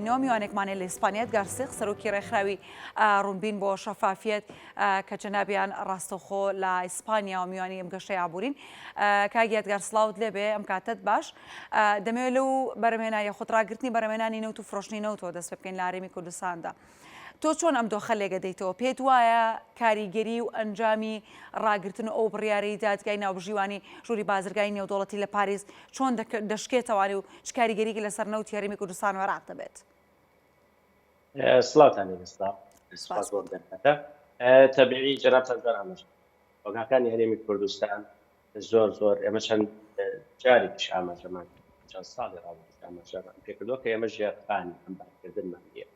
دەمێنەوە میوانێکمان هەیە لە ئیسپانیا ئەدگار سیق سەرۆکی ڕێکخراوی ڕوونبین بۆ شەفافیەت کە جەنابیان ڕاستەوخۆ لە ئیسپانیاوە میوانی ئەم گەشتەی ئابوورین کاک یادگار سڵاوت لێبێ ئەم کاتەت باش دەمەوێت لەو بەرەمێنا یاخود ڕاگرتنی بەرەمێنانی نەوت و فرۆشتنی نەوتەوە دەست پێ بکەین لە هەرێمی کوردستاندا. تۆ چۆن ئەم دۆخە لێگەدەیتەوە؟ پێت وایە کاریگەری و ئەنجامی ڕاگرتن و ئەو بڕیارەی دادگای ناوبژیوانی ژووری بازرگانی نێودەوڵەتی لە پاریس چۆن دەشکێتەوانی و چ کاریگەریی لەسەر نەوتی هەرێمی کوردستان و عێراق دەبێت؟ سڵاوتان لێبێ سڵاو سپاس بۆ دەرفەتە تەبیعی جەنابتان زۆر ئاماژە کۆگاکانی هەرێمی کوردستان زۆر زۆر ئێمە چەند جارێکیش ئاماژەمان چەند ساڵی ڕابردووش ئاماژەمان پێکردووە کە ئێمە ژێرخانی ئەمبارکردنمان نییە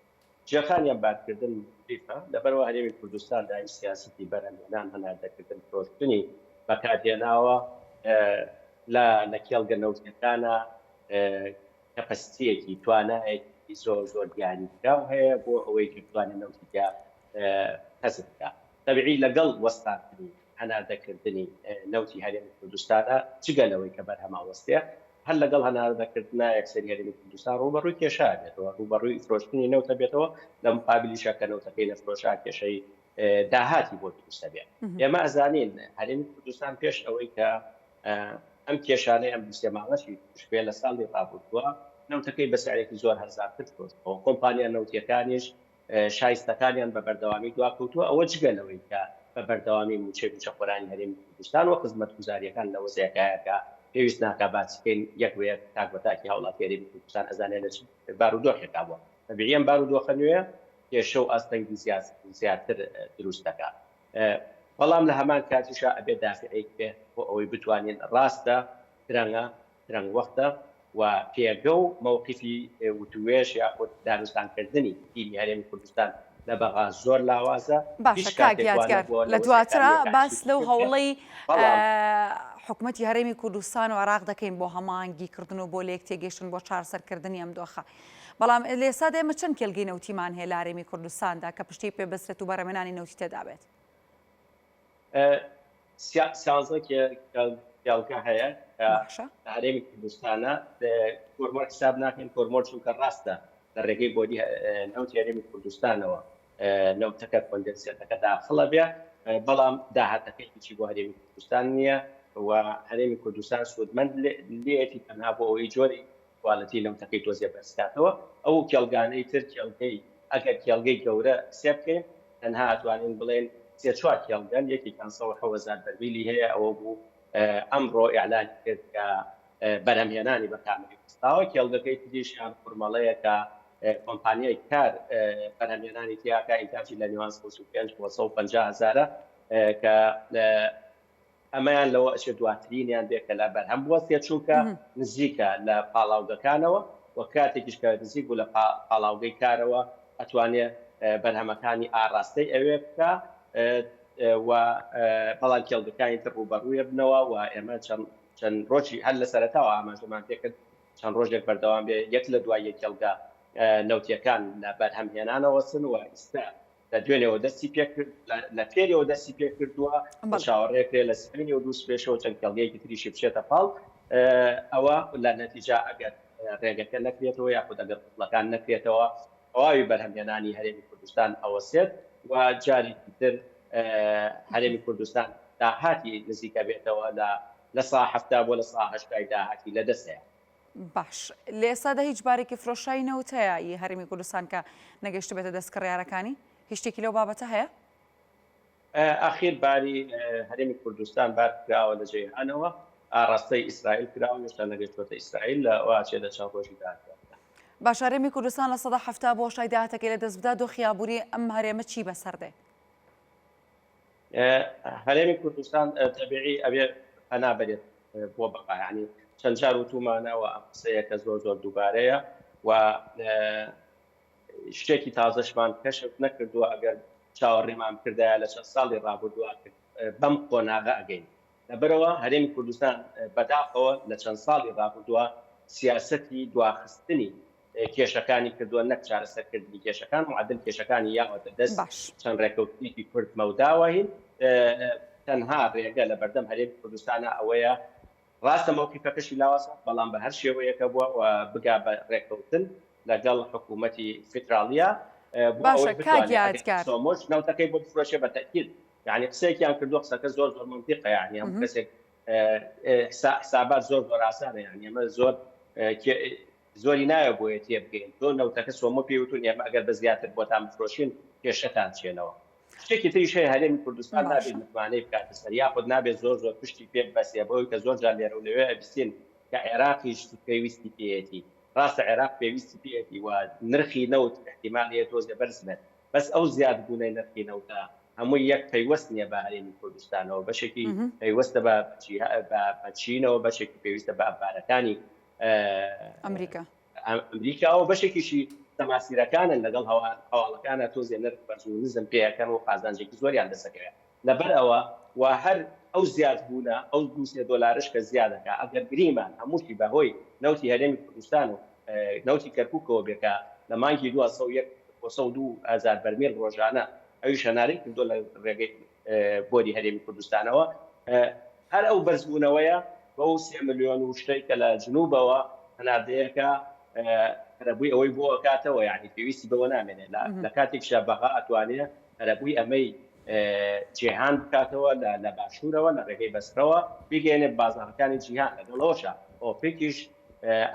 ژێرخانی ئەمبارکردن مکلیفە، لەبەرئەوە هەرێمی کوردستان دایم سیاسەتی بەرهەمهێنان، هەناردەکردن، فرۆشتنی بەکارهێناوە لە لە کێڵگە نەوتیەکانا کەپەستیەکی، توانایەکی زۆر زۆر دیاریکراو هەیە بۆ ئەوەی کە بتوانێت نەوتی تیا خەزن بکا. تەبعی لەگەڵ وەستاندنی هەناردەکردنی نەوتی هەرێمی کوردستانە، جگە لەوەی کە بەرهەم ئەوەستێ، هەر لەگەڵ هەناردەکردنا یەکسەری هەرێمی کوردستان ڕووبەڕووی کێشە ئەبێتەوە، ڕووبەڕووی فرۆشتنی نەوت ئەبێتەوە، لە مقابلیشا کە نەوتەکەی نەفرۆشا کێشەی داهاتی بۆ دروست ئەبێ. ئێمە ئەزانین هەرێمی کوردستان پێش ئەوەی کە ئەم کێشانەی ئەم دوو سێ مانگەشی تووش بێ لە ساڵی ڕابردووە نەوتەکەی بە سعرێکی زۆر هەرزانتر فرۆشتەوە، کۆمپانیا نەوتیەکانیش شایستەکانیان بە بەردەوامی دواکەوتووە، ئەوە جگە لەوەی کە بە بەردەوامی مووچەی مووچەخۆرانی هەرێمی کوردستان و خزمەتگوزارییەکان لە وەزعێکایە کە پێویست ناکا باسی بکەین یەک بە یەک تاک بە تاکی هاوڵاتی هەرێمی کوردستان ئەزانێ لە چ بارودۆخێکا بووە. تەبیعی ئەم بارودۆخە نوێیە کێشە و ئاستەنگی زیاتر دروست دەکا. بەڵام لە هەمان کاتیشا ئەبێ دافعێک بێ بۆ ئەوەی بتوانین ڕاستە درەنگە درەنگ وەختە و پێگە و مەوقیفی وتووێژ یاخود دانوستانکردنی تیمی هەرێمی کوردستان لە بەغا زۆر لاوازە، باشە هیچ کاک کاتێک وا یادگار نەبووە لە لە دواترا وەزعەکانیەکە باس ئاشتی لەو بکرێت، هەوڵەی بەڵام. حکومەتی هەرێمی کوردستان و عێراق دەکەین بۆ هەماهەنگی کردن و بۆ لێک تێگەیشتن بۆ چارەسەرکردنی ئەم دۆخە بەڵام لە ئێستادا ئێمە چەند کێلگەی نەوتیمان هەیە لە هەرێمی کوردستاندا کە پشتی پێ بەسترێت و بەرهەمهێنانی نەوتی تێدا بێت؟ سیانزە کێڵگە هەیە کە باشە. لە هەرێمی کوردستانە، کۆرمۆر حساب ناکەین، کۆرمۆر چونکە ڕاستە لە ڕێگەی بۆری نەوتی هەرێمی کوردستانەوە نەوتەکە کۆندێنسێتەکە داخڵە بێ، بەڵام داهاتەکەی هیچی بۆ هەرێمی کوردستان نییە و هەرێمی کوردستان سوودمەند لێیەتی تەنها بۆ ئەوەی جۆری quality نەوتەکەی تۆزێ بەرزکاتەوە، ئەو کێڵگانەی تر کێڵگەی ئەگەر کێڵگەی گەورە حسێب بکەین تەنها ئەتوانین بڵێین سێ چوار کێڵگەن یەکێکیان 107 هەزار بەرمیلی هەیە ئەوە بوو ئەمڕۆ ئیعلانی کرد کە بەرهەمهێنانی بە کاملی وەستاوە، کێڵگەکەی تریشیان خورمەڵەیە کە کۆمپانیای کار بەرهەمهێنانی تیاکە ئینتاجی لە نێوان 135 بۆ 150 هەزارە کە ئەمەیان لەوە ئەچێ دواترینیان بێ کە لە بەرهەم بوەستێ چونکە نزیکە لە پاڵاوگەکانەوە و کاتێکیش کە نزیک بوو لە پاڵاوگەی کارەوە ئەتوانێ بەرهەمەکانی ئاڕاستەی ئەوێ بکا و بەڵام کێڵگەکانی تر ڕووبەڕوویە بنەوە و ئێمە چەند چەند ڕۆژی هەر لە سەرەتاوە ئاماژەمان پێکرد چەند ڕۆژێک بەردەوام بێ یەک لە دوای یەک کێڵگە نەوتیەکان لە بەرهەم هێنانەوەسن و ئیستا لە دوێنێوە دەستی پێکرد لە پێرەوە دەستی پێکردووە بە چاوەڕێکرێ لە سبەینێ و دوو سبێشەوە چەند کێڵگەیەکی تریشی بچێتە پاڵ ئەوە لە نەتیجا ئەگەر ڕێگەکە نەکرێتەوە یاخود ئەگەر قوتڵەکان نەکرێتەوە تەواوی بەرهەمهێنانی هەرێمی کوردستان ئەوەسێت و جارێکی تر هەرێمی کوردستان داهاتی نزیکە بێتەوە لە لە سا 70 بۆ لە سا هەشتای داهاتی لە دەست هەیە. باش لە ئێستادا هیچ بارێکی فرۆشای نەوت هەیە ی هەرێمی کوردستان کە نەگەیشتبێتە دەست کڕیارەکانی؟ هیچ شتێکی لەو بابەتە هەیە؟ ئاخیر باری هەرێمی کوردستان بار کراوە لە جەیهانەوە ئاڕاستەی ئیسرائیل کراوە هێشتا نەگەیشتووەتە ئیسرائیل لە واچێ لە چەند ڕۆژی داهاتووە. باشە هەرێمی کوردستان 70% بۆ شای داهاتەکەی لەدەست بدا دۆخی ئابووری ئەم هەرێمە چی بەسەر دێ؟ هەرێمی کوردستان تەبیعی ئەبێ پەنا بەرێت بۆ بەقا یعنی چەند جار وتومانە و ئەم قسەیە کە زۆر زۆر دووبارەیە و شتێکی تازەشمان کەشف نەکردووە ئەگەر چاوەڕێمان بکردایە لە چەند ساڵی ڕابردووە بەم قۆناغە ئەگەین لەبەرەوە هەرێمی کوردستان بەداخەوە لە چەند ساڵی ڕابردووە سیاسەتی دواخستنی کێشەکانی کردووە نەک چارەسەرکردنی کێشەکان، معەدل کێشەکانی یاوەتە دەست باش. چەند ڕێکەوتنێکی کورت مەوداوە هین تەنها ڕێگە لە بەردەم هەرێمی کوردستانا ئەوەیە ڕاستە مەوقیفەکەشی لاوازە بەڵام بە هەر شێوەیەکە بووە و بگا بە ڕێکەوتن. لەگەڵ حکوومەتی فیدراڵیە بۆ باشە ئەوەی کاک بتوانێت ئەگەر یادگار. سۆمۆش نەوتەکەی بۆ بفرۆشێ بە تەئکید یعنی قسەیەکیان کردووە قسەکە زۆر زۆر مەنتیقە یعنی هەموو کەسێک حسابات زۆر زۆر ئاسانە یعنی ئەمە زۆر زۆری ناوێ بۆیە تێبگەین تۆ نەوتەکە سۆمۆ پێی وتون ئێمە ئەگەر بە زیاتر بۆتان بفرۆشین کێشەتان چێنەوە شتێکی تریش هەیە هەرێمی کوردستان نابێت باشە. متمانەی بکاتە سەر یاخود نابێت زۆر زۆر پشتی پێ ببەستێ بەوەی کە زۆر جار لێرە و لەوێ ئەبیستین کە عێراقیش پێویستی پێیەتی ڕاستە عێراق پێویستی پێیەتی و نرخی نەوت احتیمال هەیە تۆزێ بەرز بێت بەس ئەو زیادبوونەی نرخی نەوتە هەمووی یەک پەیوەست نییە بە هەرێمی کوردستانەوە بەشێکی پەیوەستە بە بە چینەوە بەشێکی پێویستە بە ئەمبارەکانی ئەمریکا ئەمریکاوە بەشێکیشی سەماسیرەکانن لەگەڵ هەواڵەکانە تۆزێ نرخ بەرز و نزم پێەکەن و قازانجێکی زۆریان دەسەکەوێت لەبەر ئەوە و هەر ئەو زیادبوونە ئەو دوسێ دۆلارش کە زیادەکە ئەگەر گریمان هەمووشی بەهۆی نەوتی هەرێمی کوردستان و نەوتی کەرکووکەوە بێ کە لە مانگی 201 بۆ 102 هەزار بەرمیل ڕۆژانە ئەویش هەنارەی کردووە لە ڕێگەی بۆری هەرێمی کوردستانەوە هەر ئەو بەرزبوونەوەیە بەو سێ ملیۆن و شتێک کە لە جنوبەوە هەناردەیەکە قەرەبووی ئەوەی بۆ ئەکاتەوە یعنی پێویستی بەوە نامێنێت لە کاتێکشا بەغا ئەتوانێ قەرەبووی ئەمەی جیهان بکاتەوە لە باشوورەوە لە ڕێگەی بەسرەوە بیگەێنێ بازاڕەکانی جیهان لەگەڵەوەشە ئۆپێکیش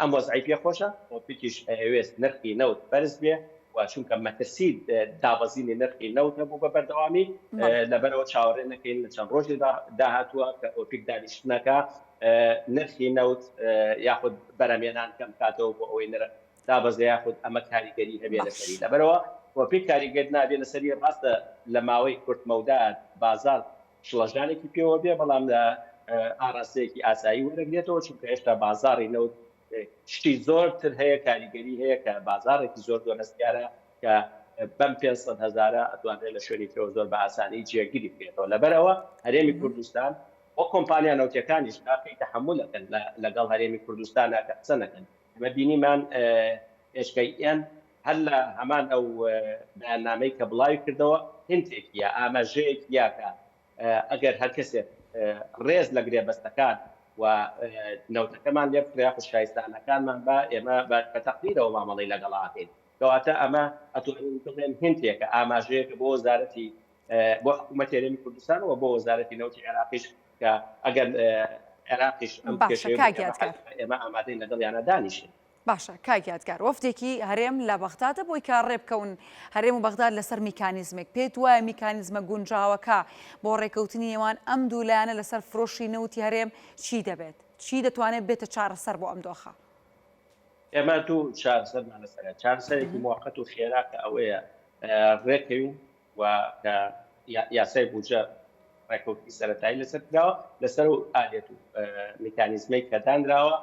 ئەم وەزعی پێ خۆشە، ئۆپیکیش ئەیەوێت نرخی نەوت بەرز بێ و چونکە مەترسی دابەزینی نرخی نەوت هەبوو بە بەردەوامی، لەبەرئەوە چاوەڕێ نەکەین لە چەند ڕۆژی داهاتووە کە ئۆپیک دانیشتنەکە نرخی نەوت یاخود بەرهەمێنان کەم بکاتەوە بۆ ئەوەی نرخ دابەزێ یاخود ئەمە کاریگەری هەبێ لەسەری. لەبەرئەوە ئۆپیک کاریگەر نابێ لەسەری، ڕاستە لە ماوەی کورت مەودا بازاڕ شڵەژانێکی پێوە بێ، بەڵام لە ئاراستەیەکی ئاسایی وەرەگرێتەوە، چونکە هێشتا بازاڕی نەوت شتی زۆر تر هەیە کاریگەری هەیە کە بازاڕێکی زۆر زۆر هەستیارە کە بەم 500 هەزارە ئەتوانرێت لە شوێنی ترەوە زۆر بە ئاسانی جێگیری بکرێتەوە. لەبەرئەوە هەرێمی کوردستان وە کۆمپانیا نەوتیەکانیش تاقی تەحەمول ئەکەن لەگەڵ هەرێمی کوردستانە کە قسە نەکەن. ئێمە بینیمان HKN هەر لە هەمان ئەو بەیاننامەی کە بڵاوی کردەوە هینتێک یا ئاماژەیەک یا کە ئەگەر هەر کەسێک ڕێز لە گرێبەستەکان و نەوتەکەمان لێ بکڕێ یاخود شایستانەکانمان بە ئێمە بە تەقدیرەوە مامەڵەی لەگەڵا ئەکەین. کەواتە ئەمە ئەتوانین بڵێن هینتێکە ئاماژەیەکە بۆ وەزارەتی بۆ حکوومەتی هەرێمی کوردستان و بۆ وەزارەتی نەوتی عێراقیش کە ئەگەر عێراقیش ئەم باشە کێشەیە کاک بۆ ئێمە یادگار. حەل بکات ئێمە ئامادەین لەگەڵیانە دانیشین. باشە کاک یادگار وەفدێکی هەرێم لە بەغدادە بۆی کە ڕێبکەون هەرێم و بەغداد لەسەر میکانیزمێک پێت وایە میکانیزمە گونجاوەکە بۆ ڕێکەوتنی نێوان ئەم دوو لایەنە لەسەر فرۆشی نەوتی هەرێم چی دەبێت؟ چی دەتوانێت بێتە چارەسەر بۆ ئەم دۆخە؟ ئێمە دوو چارەسەرمان لەسەرە، چارەسەرێکی موەقەت و خێرا کە ئەوەیە ڕێکەوین و کە یاسای بودجە ڕێککەوتنی سەرەتایی لەسەر کراوە لەسەر و ئالێت و میکانیزمەی کە دانراوە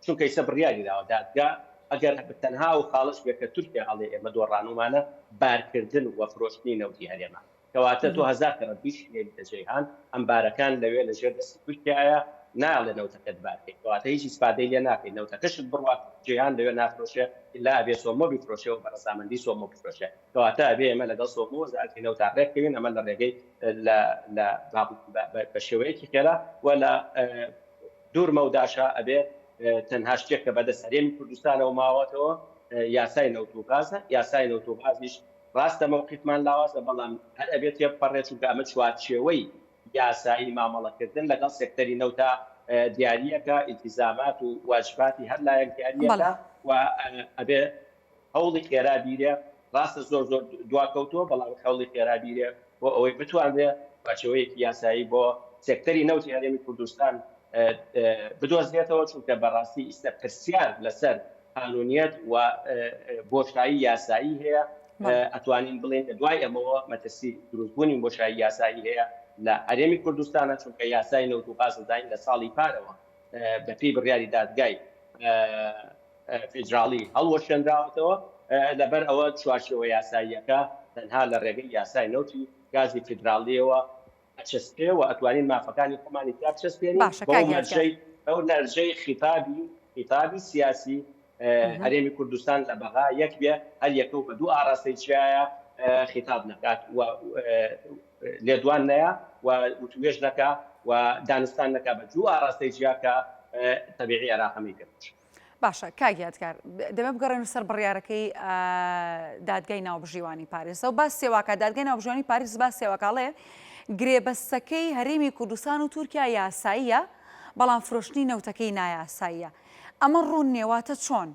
چونکە ئیسە بڕیاری داوە دادگا ئەگەر تەنها و خاڵش بێت کە تورکیا ئەڵێ ئێمە دۆڕانومانە بارکردن و فرۆشتنی نەوتی هەرێمە کەواتە تۆ هەزار کەڕەت بیشینێریتە جەیهان، ئەمبارەکان لەوێ لە ژێر دەستی تورکیایە، نایەڵێ نەوتەکەت بارکەی، کەواتە هیچ ئیسفادەی لێ ناکەی، نەوتەکەشت بڕوات جەیهان لەوێ نافرۆشێ ئیلا ئەبێ سۆمۆ بیفرۆشێ و بە ڕەزامەندی سۆمۆ بفرۆشێ، کەواتە ئەبێ ئێمە لەگەڵ سۆمۆ وەزارەتی نەوتا ڕێککەوین، ئەمە لە ڕێگەی لە لە بە شێوەیەکی خێرا و لە دوور مەوداشا ئەبێ تەنها شتێک کە بەدەست هەرێمی کوردستانەوە ماوەتەوە یاسای نەوت و غازە، یاسای نەوت و غازیش ڕاستە مەوقیفمان لاوازە، بەڵام هەر ئەبێت تێبپەڕێت، چونکە ئەمە چوارچێوەی یاسایی مامەڵەکردن لەگەڵ سێکتەری نەوتە دیارییەکە، ئیلتیزامات و واجباتی هەر لایەک دیارییەکە و ئەبێ هەوڵی خێرا بیرێ، ڕاستە زۆر زۆر دواکەوتووە، بەڵام هەوڵی خێرا بیرێ بۆ ئەوەی بتوانرێ چوارچێوەیەکی یاسایی بۆ سێکتەری نەوتی هەرێمی کوردستان بدۆزرێتەوە، چونکە بەڕاستی ئیستا پرسیار لەسەر قانونیەت و بۆشایی یاسایی هەیە، ئەتوانین بڵێین لە دوای ئەمەوە مەترسی دروستبوونی بۆشایی یاسایی هەیە لە هەرێمی کوردستانە، چونکە یاسای نەوت و غاز دەزانین لە ساڵی پارەوە بەپێی بڕیاری دادگای فیدراڵی هەڵوەشێنراوەتەوە، لەبەر ئەوە چوارچێوە یاساییەکە تەنها لە ڕێگەی یاسای نەوتی گازی فیدراڵیەوە ئەچەسپێ و ئەتوانین مافەکانی خۆمانی تیا بچەسپێنین باشە بەو کاک یادگار. مەرجەی بەو نەرجەی خیتابی خیتابی سیاسی هەرێمی کوردستان لە بەغا یەک بێ هەر یەکە و بە دوو ئاراستەی جیایە خیتاب نەکات و لێدوان نەیا و وتوێژ نەکا و دانوستان نەکا بە دوو ئاراستەی جیا کە تەبیعی عێراق هەمووی پێ خۆشە. باشە کاک یادگار دەمێ بگەڕێن سەر بڕیارەکەی دادگای ناوبژیوانی پاریس و باس سێواکە دادگای ناوبژیوانی پاریس باس سێواکاڵێ گرێبەستەکەی هەرێمی کوردستان و تورکیا یاساییە بەڵام فرۆشتنی نەوتەکەی نایاساییە ئەمە ڕوون نییە واتە چۆن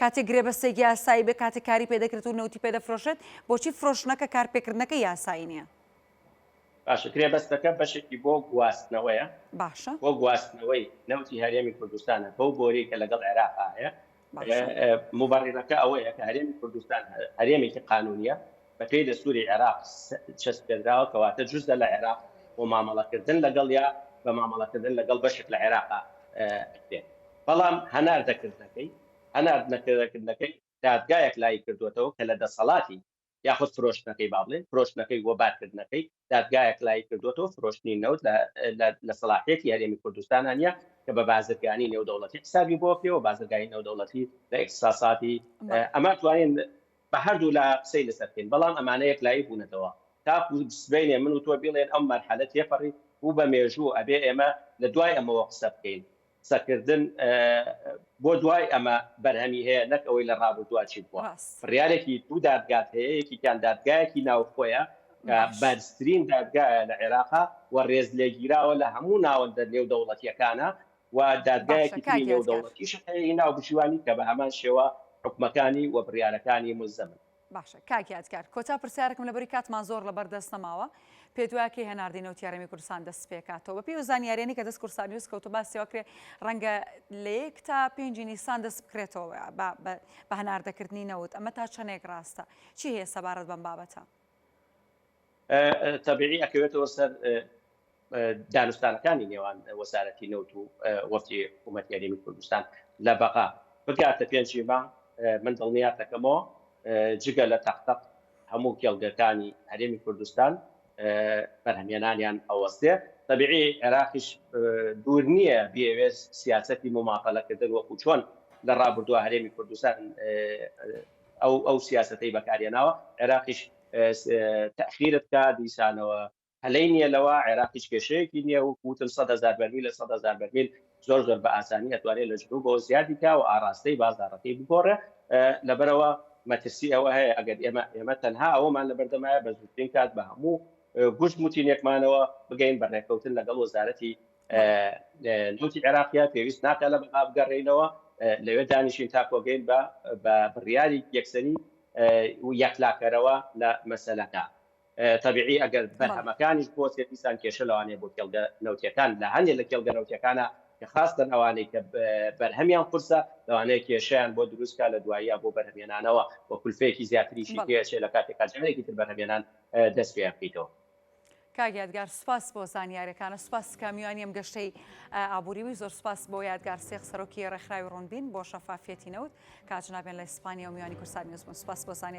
کاتێک گرێبەستێک یاسایی بێ کاتێک کاری پێ دەکرێت و نەوتی پێ دەفرۆشێت بۆچی فرۆشتنەکە کارپێکردنەکە یاسایی نییە؟ باشە گرێبەستەکە بەشێکی بۆ گواستنەوەیە باشە بۆ گواستنەوەی نەوتی هەرێمی کوردستانە بەو بۆری کە لەگەڵ عێراقا هەیە مبەڕیڕەکە ئەوەیە کە هەرێمی کوردستان هەرێمێکی قانونیە بەپێی دەستوری عێراق چەسپێنراوە کەواتە جوزە لە عێراق بۆ مامەڵەکردن لەگەڵ یا بە مامەڵەکردن لەگەڵ بەشێک لە عێراقا ئەکرێت بەڵام هەناردەکردنەکەی هەناردنەکردنەکەی دادگایەک لای کردوێتەوە کە لە دەسەڵاتی یاخود فرۆشتنەکەی با بڵێین فرۆشتنەکەی و بارکردنەکەی دادگایەک لای کردوێتەوە فرۆشتنی نەوت لە سەڵاحیەتی هەرێمی کوردستانە نیە کە بە بازرگانی نێودەوڵەتی حسابی بۆ کرێ و بازرگانی نێودەوڵەتی لە ئیختصاصاتی ئەمە توانین بە هەردوو لا قسەی لەسەر بکەین بەڵام ئەمانە یەکلایی بوونەتەوە تاکو سبەینێ من و تۆ بیڵێن ئەم مەرحەلە تێپەڕی بوو بە مێژوو ئەبێ ئێمە لە دوای ئەمەوە قسە بکەین قسەکردن بۆ دوای ئەمە بەرهەمی هەیە نەک ئەوەی لە ڕابردووە چی بووە. بڕیارێکی دوو دادگات هەیە یەکێکیان دادگایەکی ناوخۆیە کە بەرزترین دادگایە لە عێراقا و ڕێزلێگیراوە لە هەموو ناوەندە نێودەوڵەتییەکانە و دادگایەکی تری نێودەوڵەتیش هەیە ی ناوبژیوانی کە بە هەمان شێوە حوکمەکانی و بڕیارەکانی مولزەمن. باشە کاک یادگار کۆتا پرسیارێکم لەبەری کاتمان زۆر لەبەر دەست نەماوە پێت وایە کەی هەناردەی نەوتی هەرێمی کوردستان دەست پێکاتەوە بەپێی ئەو زانیاریانەی کە دەست کوردستان نیوز کەوتوە باسی ئەوە کرێ ڕەنگە لە یەک تا پێنجی نیسان دەست بکرێتەوە بە هەناردەکردنی نەوت ئەمە تا چەندێک ڕاستە چی هەیە سەبارەت بەم بابەتە؟ تەبیعی ئەکەوێتەوە سەر دانوستانەکانی نێوان وەزارەتی نەوت و وەفدی حکوومەتی هەرێمی کوردستان لە بەغا بگاتە پێنجی مانگ من دڵنیاتەکەمەوە جگە لە تەقتەق هەموو کێڵگەکانی هەرێمی کوردستان بەرهەمێنانیان ئەوەستێ تەبیعی عێراقیش دوور نییە بێوێز سیاسەتی مماطلەکردن وەکو چۆن لە ڕابردووە هەرێمی کوردستان ئەو ئەو سیاسەتەی بەکارهێناوە عێراقیش تەخیرت کا دیسانەوە پەلەی نییە لەوە، عێراق هیچ کێشەیەکی نییە، وەکو وتم 100,000 بەرمیل لە 100,000 بەرمیل زۆر زۆر بە ئاسانی ئەتوانێت لە جنوبەوە زیادی کا و ئاراستەی بازاڕەکەی بگۆڕێ، لەبەرئەوە مەترسی ئەوە هەیە ئەگەر ئێمە ئێمە تەنها ئەوەمان لەبەردەمایە بە زووترین کات بە هەموو گوشت موتینێکمانەوە بگەین بە ڕێککەوتن لەگەڵ وەزارەتی نەوتی عێراقیا پێویست ناکات لە بەغا بگەڕێینەوە لەوێ دانیشین تا کۆگەین بە بە بڕیاری یەکسەری و یەکلاکەرەوە لە مەسەلەکە. تەبیعی ئەگەر بەرهەمەکانیش بوەستێت دیسان کێشە لەوانەیە بۆ کێڵگە نەوتیەکان لە هەندێک لە کێڵگە نەوتیەکانە کە خاستن ئەوانەی کە بەرهەمیان قورسە لەوانەیە کێشەیان بۆ دروستکە لە دواییە بۆ بەرهەمێنانەوە و کولفەیەکی زیاتریشی پێچێ لە کاتێکا جارێکی تر بەرهەمێنان دەست پێ بکەیتەوە. کاک یادگار سوپاس بۆ زانیارەکانە سوپاس کە میوانی ئەم گەشتەی ئابووری بووی زۆر سوپاس بۆ یادگار سێخ سەرۆکی ڕێکخراوی ڕوونبین بۆ شەفافیەتی نەوت کە جنابیان لە ئیسپانیا و میوانی کوردستان نیوز بوون سوپاس بۆ زانیاری.